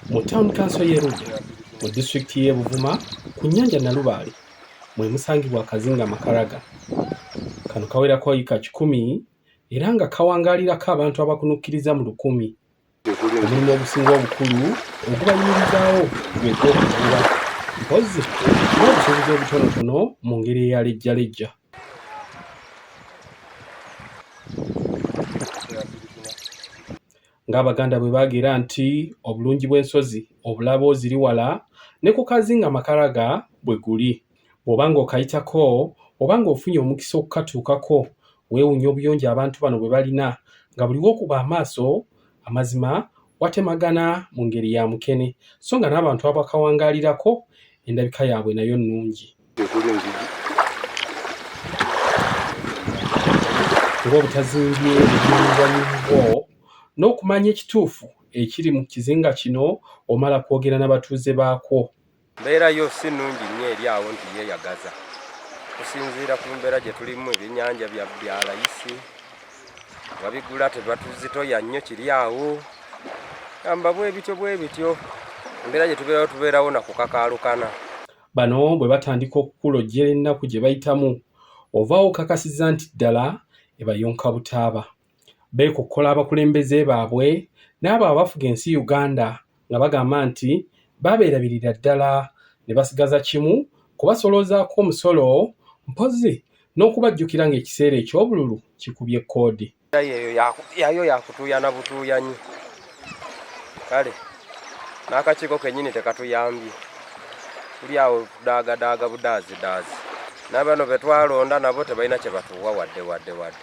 Mu Town Council y'e Rudda mu disitulikiti y'e Buvuma ku nnyanja Nalubaale mwe musangibwa akazinga Makaraga. Kano kawerako yika 100 era nga kawangaalirako abantu abakunukkiriza mu 1000. Omulimu ogusinga obukulu ogubayimirizaawo gwe gw'okuvuba mpozzi n'obusuubuzi obutonotono mu ngeri eya lejjalejja. Ng'Abaganda bwe baagera nti obulungi bw'ensozi obulaba oziri wala, ne ku kazinga Makaraga bwe guli. Bw'oba ng'okayitako oba ng'ofunye omukisa okukatuukako, weewuunya obuyonjo abantu bano bwe balina nga buli w'okuba amaaso amazima watemagana mu ngeri ya mukene so nga n'abantu abakawangaalirako endabika yaabwe nayo nnungi. Ng'obutazimbye bunyonyi bwa nnyinibo n'okumanya ekituufu ekiri mu kizinga kino omala kwogera na batuuze baakwo. Mbeera yo si nnungi nnyo eri awo nti yeeyagaza okusinziira ku mbeera gye tulimu ebyennyanja bya bya layisi babigula tebatuzitoya nnyo kiri awo gamba bwe bityo bwe bityo embeera gye tubeerawo tubeerawo na kukakaalukana. Bano bwe batandika okukulojjera ennaku gye bayitamu ovaawo okakasizza nti ddala ebayonka butaaba. Beekokkola abakulembeze baabwe n'abo abafuga ensi Uganda nga bagamba nti babeerabirira ddala ne basigaza kimu kubasoloozaako omusolo mpozzi n'okubajjukira ng'ekiseera eky'obululu kikubye kkoodi. Eyo yayo yakutuuyana butuuyanyi kale n'akakiiko kennyini tekatuyambye tuli awo tudaagadaaga budaazidaazi n'abano be twalonda nabo tebalina kye batuwa wadde wadde wadde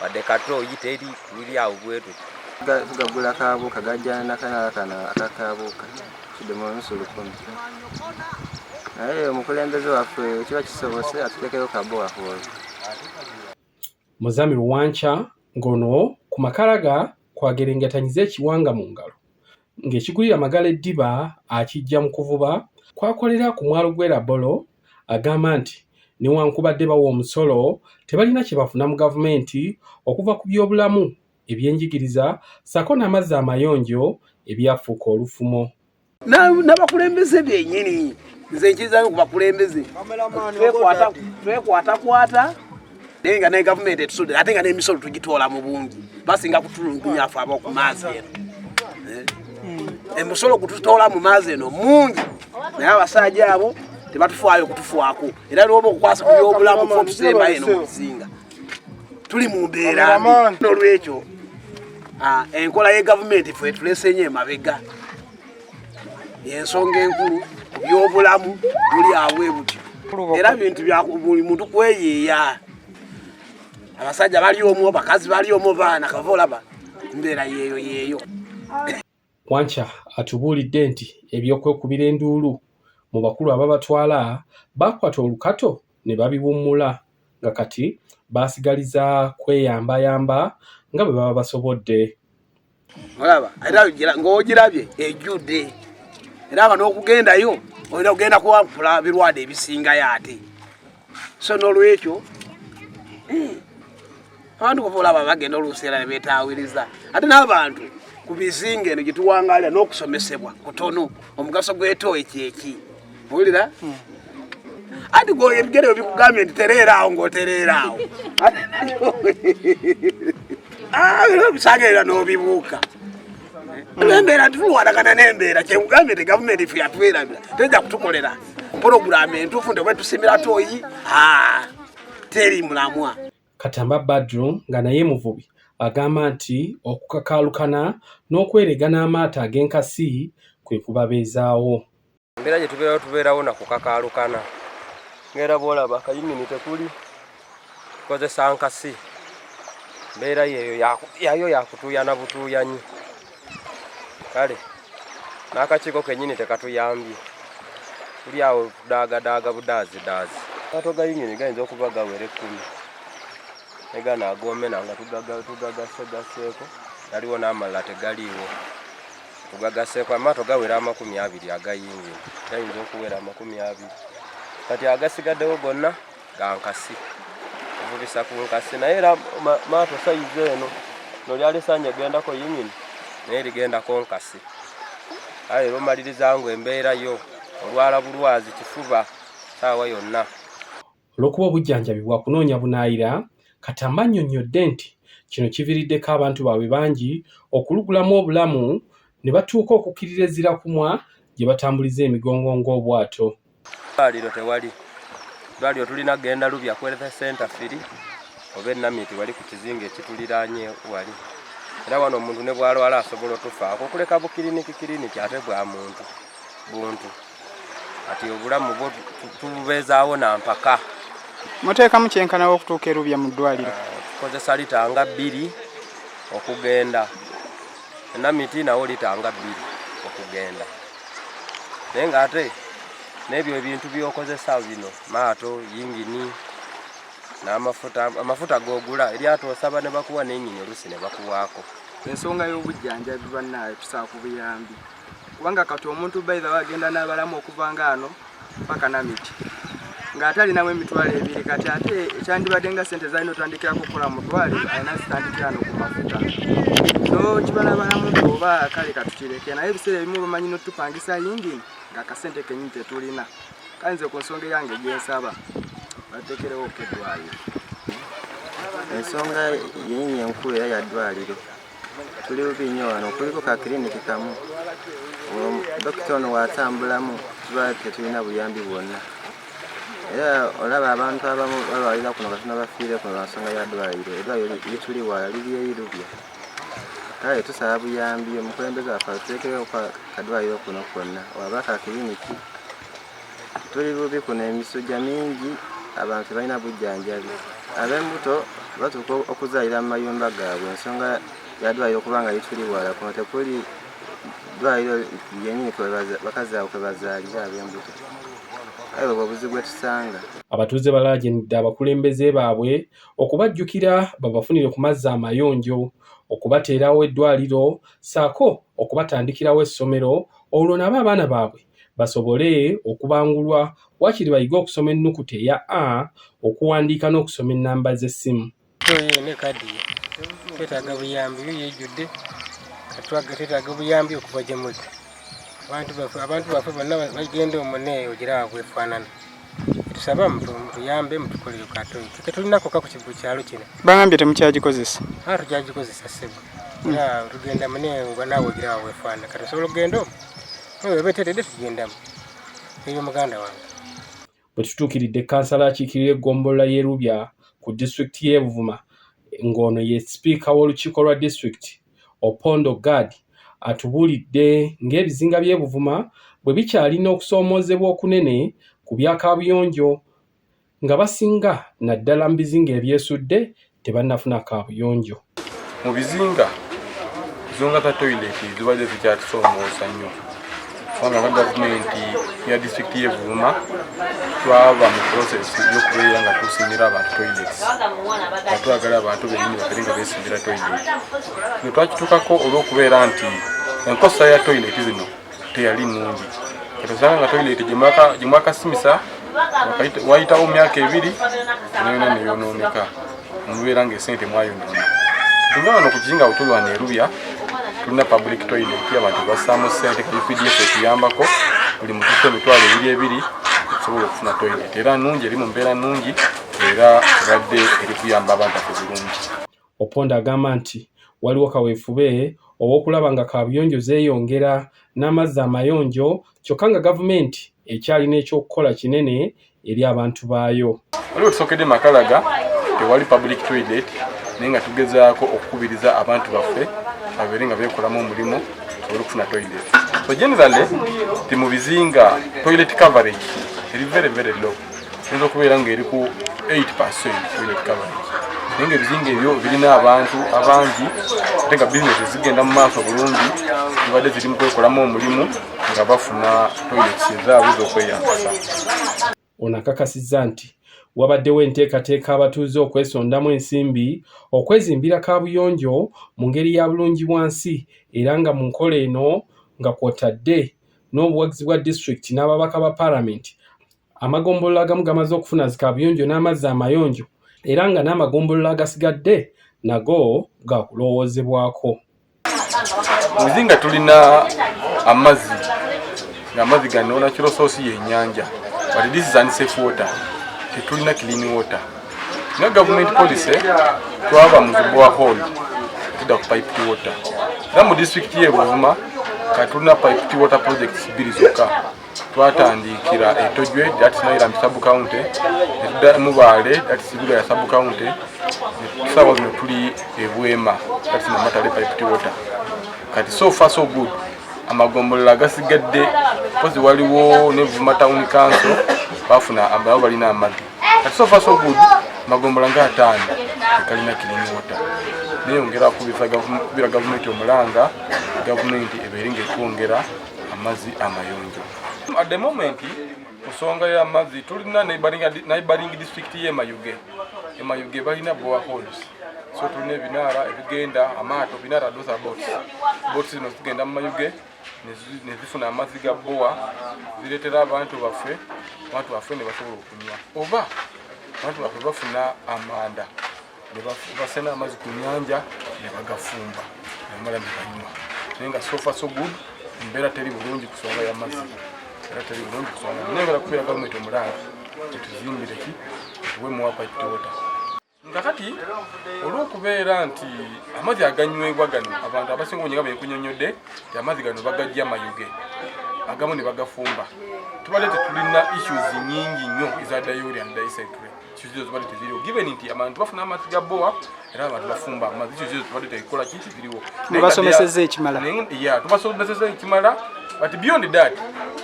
wadde katooyi teri tuli awo bwe tuti. Tugagula kabuuka gajjana nakanala kano akakabuuka kidomola nusu 1000 naye omukulembeze waffe kiba kisobose atutekeyo kabowahoolo. Muzamiru Wanca ng'ono ku Makaraga kwagerengetanyiza ekiwanga mu ngalo ng'ekigulira Magala eddiba akiggya mu kuvuba kw'akolera ku mwalo gw'e Labolo agamba nti newankubadde bawa omusolo tebalina kye bafuna mu gavumenti okuva ku byobulamu, ebyenjigiriza ssaako n'amazzi amayonjo ebyafuuka olufumo. N'abakulembeze bennyini nze nkirizaayo ku bakulembeze twekwatakwata naye nga ne gavumenti etusudde ate nga n'emisolo tugitoola mu bungi basinga kutulungunya afe ab'oku maazi eno. Emusolo gututoola mu maazi eno mungi naye abasajja abo tebatufaayo kutufaako era lwoba okukwasa ku byobulamu fe otusembayo eno mu bizinga tuli mu mbeera mbi. N'olwekyo enkola ye gavumenti ffe etulese nnyo emabega ensonga enkulu ku byobulamu buli awe butyo era bintu bya buli muntu kweyiiya abasajja bali omwo abakazi bali omwo baana kava olaba mbeera yeeyo yeeyo. Wanca atubuulidde nti eby'okwekubira enduulu mu bakulu ababatwala baakwata olukato ne babiwummula nga kati baasigaliza kweyambayamba nga bwe baba basobodde. Olaba era ng'ogirabye ejjudde era nga n'okugendayo olina kugenda kuwakula birwadde ebisingayo ate so n'olwekyo abantu kuva olaba bagenda oluusi era ne beetaawiriza ate n'abantu ku bizinga eno gye tuwangaalira n'okusomesebwa kutono omugaso gw'etooyi kyeki owulira anti gwe ebigere bwe bikugambye nti tereera awo ng'otereera awo obisanga era n'obibuuka embeera tulwanagana n'embeera kyekugambye nti gavumenti ffe yatwerabira tejja kutukolera pulogulaamu entuufu nti oba tusimira tooyi teri mulamwa. Katamba Badru nga naye muvubi agamba nti okukakaalukana n'okwerega n'amaato ag'enkasi kwe kubabeezaawo. Embeera gye tubeerawo tubeerawo na kukakaalukana ng'era bw'olaba akayingini tekuli tukozesa nkasi mbeera yeeyo yayo yakutuuyana butuuyanyi kale n'akakiiko kennyini tekatuyambye tuli awo tudaagadaaga budaazidaazi. Amaato ga yingini gayinza okuba gawera 10 ne gano agoomena nga tugagasegaseeko galiwo n'amalala tegaliiwo tugagaseeko amaato gawera 20 aga yingini gayinza okuwera 20 kati agasigaddewo gonna ga nkasi tuvubisa ku nkasi naye era maato sayizi eno no lyali sanye gendako yingini naye ligendako nkasi. Aye era omaliriza nga embeera yo olwala bulwazi kifuba ssaawa yonna. Olw'okuba obujjanjabi bwa kunoonya bunaayira, Katamba annyonnyodde nti kino kiviiriddeko abantu baabwe bangi okulugulamu obulamu ne batuuka okukkirira ezirakumwa gye batambuliza emigongo ng'obwato. Ddwaliro tewali. Ddwaliro tulina kugenda Lubya ku Health Center Firi oba e Namiti wali ku kizinga ekituliraanye wali. Era wano omuntu ne bw'alwala asobola otufaako okuleka bukiriniki kiriniki ate bwa muntu buntu. Kati obulamu bwo tububeezaawo na mpaka. Muteekamu kyenkana wa okutuuka e Lubya mu ddwaliro? Tukozesa lita nga bbiri okugenda. E Namiti nawo lita nga bbiri okugenda. Naye ng'ate n'ebyo ebintu by'okozesa bino maato, yingini n'amafuta, amafuta g'ogula eryato osaba ne bakuwa n'enyini oluusi ne bakuwaako. Ensonga y'obujjanjabi bannaaye tusaaba ku buyambi kubanga kati omuntu by the way agenda n'abalamu okuva ngaano paka Namiti ng'ate alinamu 20,000 kati ate ekyandibadde nga ssente zalina otandikirako okukola mu ddwaliro alina zitandikira no ku mafuta so kibalabalamu nti oba kale katukireke naye ebiseera ebimu bamanyi n'otupangisa yingini ng'akasente kenyini tetulina. Kale nze ku nsonga eyange gyensaba bateekerewo ko eddwaliro. Ensonga yenyini enkulu era ya ddwaliro. Tuli bubi nnyo wano, kuliko ka kiriniki kamu. Dokita ono w'atambulamu tuba tetulina buyambi bwonna. Era olaba abantu abamu balwalira kuno katono bafiire kuno lwa nsonga ya ddwaliro. Eddwaliro lituli wala liri eri Lubya. Kale tusaba buyambi omukulembeze waffe atuteekerewo kadwaliro kuno kwonna waba ka kiriniki. Tuli bubi kuno, emisujja mingi, abantu tebalina bujjanjabi. Ab'embuto batuuka okuzaalira mu mayumba gaabwe ensonga ya ddwaliro kubanga lituli wala. Kuno tekuli ddwaliro lyennyini bakazi abo kwe bazaalira ab'embuto. Kale bwe obuzibu bwe tusanga. Abatuuze balaajanidde abakulembeze baabwe okubajjukira babafunire ku mazzi amayonjo, okubateerawo eddwaliro ssaako okubatandikirawo essomero olwo nabo abaana baabwe basobole okubangulwa waakiri bayige okusoma ennukuta eya A, okuwandiika n'okusoma ennamba z'essimu. Toyi ne kadi twetaaga buyambi, yo yejjudde katwaga twetaaga buyambi okuva gye muli. Abantu baffe bonna bagenda omwo neeyo ogiraba bwefaanana. Tusaba mutuyambe mutukolere katoyi tetulinako ka ku kyalo kino. Bagambye temukyagikozesa? Tukyagikozesa ssebo. Era tugenda mune nga naawe ogiraba bwefaanana kati osobola okugenda omwo nawe beteredde tugendamu eyo muganda wange. Bwe tutuukiridde kansala akiikirira eggombolola y'e Lubya ku disitulikiti y'e Buvuma ng'ono ye sipiika w'olukiiko lwa disitulikiti Opondo Gad atubuulidde ng'ebizinga by'e Buvuma bwe bikyalina okusoomoozebwa okunene ku bya kaabuyonjo nga basinga naddala mu bizinga ebyesudde tebannafuna kaabuyonjo. Mu bizinga ensonga za toyileti zibadde zikyatusoomooza nnyo kubanga nga gavumenti ya disitulikiti y'e Buvuma twava mu process y'okubeera nga tusimira abantu toilets nga twagala abantu bennyini babeere nga beesimbira toilet. Kino twakituukako olw'okubeera nti enkozesa ya toilet zino teyali nnungi. Kati osanga nga toilet gye mwakasimisa wayitawo myaka 2 yonna neyonooneka mubeera ng'esente mwayonoona. Nga wano ku kizinga bwe wano e Lubya tulina public toilet abantu bassaamu ssente ku UPDF etuyambako buli mutuufu 20,000 okusobola okufuna toilet era nnungi eri mu mbeera nnungi era ebadde eri kuyamba abantu baffe bulungi. Opondo agamba nti waliwo kaweefube ow'okulaba nga kaabuyonjo zeeyongera n'amazzi amayonjo kyokka nga gavumenti ekyalina ekyokukola kinene eri abantu baayo. Waliwo tusookedde Makalaga tewali public toilet naye nga tugezaako okukubiriza abantu baffe babeere nga beekolamu omulimu tusobole okufuna toilet. So generally ti mu bizinga toilet coverage eri very very low, eyinza okubeera ng'eri ku 8% toilet coverage naye nga ebizinga ebyo birina abantu abangi ate nga bizinesi zigenda mu maaso bulungi zibadde ziri mu kwekolamu omulimu nga bafuna toilets ezaabwe z'okweyambisa. Ono akakasizza nti wabaddewo enteekateeka abatuuze okwesondamu ensimbi okwezimbira kaabuyonjo mu ngeri ya bulungi bwansi era nga mu nkola eno nga kw'otadde n'obuwagizi bwa disitulikiti n'ababaka ba paalamenti amagombolola agamu gamaze okufuna zi kaabuyonjo n'amazzi amayonjo era nga n'amagombolola agasigadde nago gaakulowoozebwako. Mu bizinga tulina Amazzi ng'amazzi gano natural source y'ennyanja, but this is unsafe water. Tetulina clean water. Nga government policy, twava mu borehole tudda ku piped water, era mu disitulikiti y'e Buvuma kati tulina piped water projects bbiri zokka. Twatandikira Etojwe, that's Nairambi sub county, netudda Mubaale, that's Bugaya sub county, saawa zino tuli Ebwema, that's Namatale piped water. Kati so far so good. Amagombolola agasigadde kozi waliwo ne Buvuma Town Council bafuna, nabo balina amazzi. Kati so far so good, amagombolola nga 5 tekalina clean water. Neyongera kubira gavumenti omulanga, gavumenti ebeere nga etwongera amazzi amayonjo. At the moment, kusonga y'amazzi tulina neighboring district ye Mayuge. Emayuge balina boreholes, so tulina ebinaala ebigenda, amaato, binaala, those are boats. Boats zino zigenda mu Mayuge ne zifuna amazzi ga bore, zireetera abantu baffe, abantu baffe ne basobola okunywa, oba abantu baffe bafuna amanda ne basena amazzi ku nyanja ne bagafumba ne bamala ne banywa. Naye nga so far so good, embeera teri bulungi ku nsonga y'amazzi, era teri bulungi ku nsonga. Naye ngala kubeera gavumenti omulanga etuzimbire ki, etuwe more piped water. Nga kati olw'okubeera nti amazzi aganywebwa gano, abantu abasinga obungi nga benkunyonyodde nti amazzi gano bagajja Mayuge, agamu ne bagafumba, tubadde tetulina issues nyingi nnyo eza diarrhea and dysentery. Issues ezo zibadde teziriwo given nti abantu bafuna amazzi ga bore era abantu bafumba amazzi. Issues ezo tubadde tekola ki, teziriwo. Mubasomesezza ekimala. Yeah, tubasomesezza ekimala, but beyond that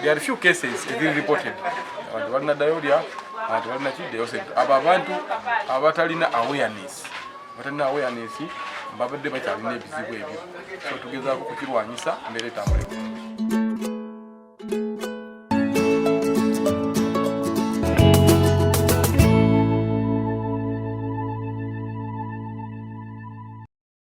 there are few cases eziri reported. Abantu balina diarrhea, abantu balina ki, dysentery. Abo abantu abatalina awareness, batalina awareness, babadde bakyalina ebizibu ebyo, so tugezaako kukirwanyisa, embeera etambule bulungi.